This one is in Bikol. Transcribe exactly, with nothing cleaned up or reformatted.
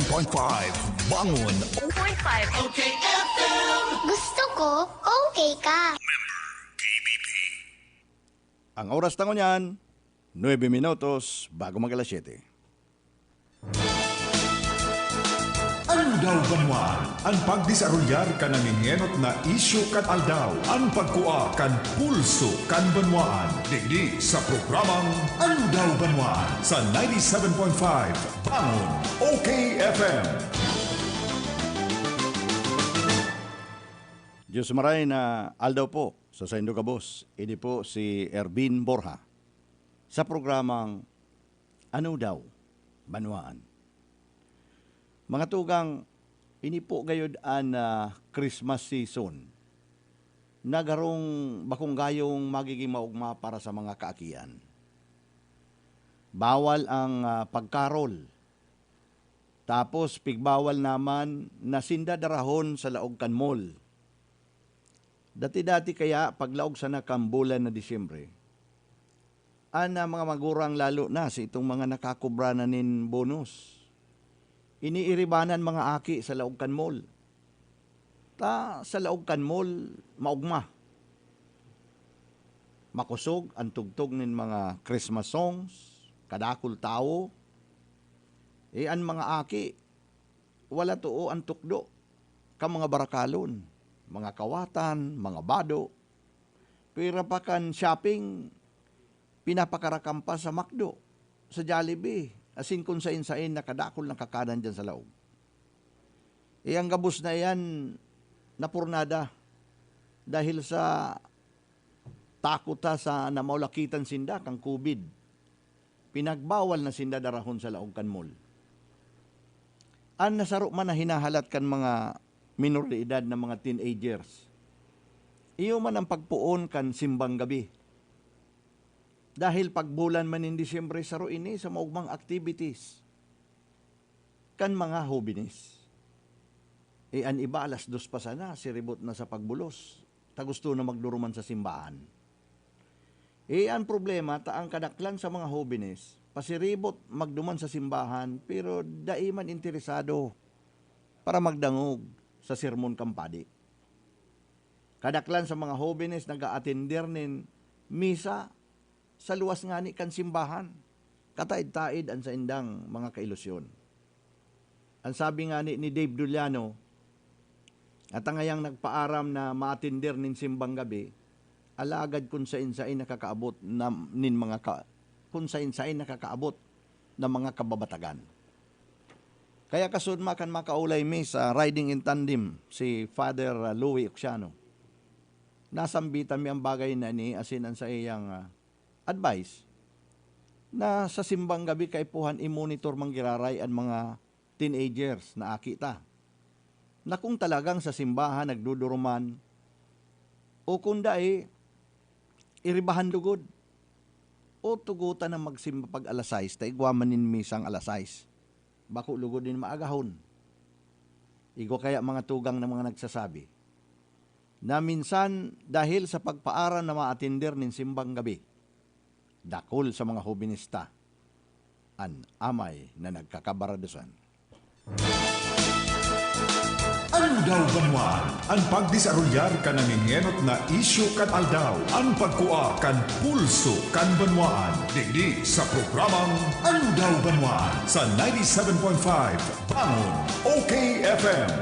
Point five Bangon. Point five. Gusto ko, okay ka. Ang oras na ngunyan, nuebe minutos bago mag alas siyete. Ano daw banwaan? Ang pagdesarolyar kan nangengenot na isyu kan aldaw, ang pagkua kan pulso kan banwaan. Digdi sa programang Ano daw banwaan sa ninety-seven point five Bangon, O K F M. Diyos maray na aldaw po sa saindo gabos. Ini po si Ervin Borja sa programang Ano Daw Banwaan. Mga tugang, ini po gayod an, ah, Christmas season na garong bakong gayong magiging maogma para sa mga kaakian. Bawal ang, ah, pagkarol. Tapos pigbawal naman na sinda darahon sa laog kan mall. Dati-dati kaya, paglaog sana kan bulan na Disyembre, an, ah, mga magurang, lalo na sa itong mga nakakubra na nin bonus, iniiribanan mga aki sa laog kan mall. Ta sa laog kan mall, maogma. Makosog an tugtog nin mga Christmas songs, kadakul tawo. E, an mga aki, wala too an tukdo kan mga barakalon, mga kawatan, mga bado. Pira pa kan shopping, pinapakarakam pa sa McDo, sa Jollibee, asin kun sain-sain na kadakul na kakanan diyan sa laog. E, an gabos na iyan, napurnada dahil sa takot ta sa na maulakitan sinda kan COVID. Pinagbawal na sinda darahon sa laog kan mall. An nasaro man na hinahalat kan mga minor de edad na mga teenagers, iyo man an pagpoon kan simbang gabi. Dahil pagbulan man nin Disyembre, saro ini sa maogmang activities kan mga hobenes. E, an iba alas dos pa sana, siribot na sa pagbulos, ta gusto na magduruman sa simbahan. E, an problema ta an kadaklan sa mga hobenes, pasiribot magduman sa simbahan, pero dai man interesado para magdangog sa sermon kan padi. Kadaklan sa mga hobenes nag-aatender nin misa sa luwas ngani kan simbahan. Kataid-taid an saindang mga kailusyon. An sabi ngani ni Dave Duliano, na tangayang nagpaaram na maatender nin simbang gabi, alagad kun sain-sain nakakaabot na, nin mga ka-, kun sain-sain nakakaabot na mga kababatagan. Kaya kasunma kan makaulay mi sa Riding in Tandem, si Father, ah, Louie Oxiano, nasambitan mi an bagay na ini asin an saiyang, ah, advice na sa simbang gabi kaipuhan i-monitor man giraray an mga teenagers na aki ta, na kung talagang sa simbahan nagduduruman o kung dai, iribahan lugod o tugotan na magsimba pag alas sais ta igwa man nin misang alas sais. Bako lugod nin maagahon. Igwa kaya mga tugang na mga nagsasabi na minsan dahil sa pagpaaram na maatender nin simbang gabi, dakul sa mga hobenista an amay na nagkakabaradusan. Ano daw banwaan? Ang pagdesarolyar kan nangengenot na isyu kan aldaw, ang pagkua kan pulso kan banwaan. Digdi sa programang Ano daw banwaan sa ninety-seven point five Bangon, O K F M.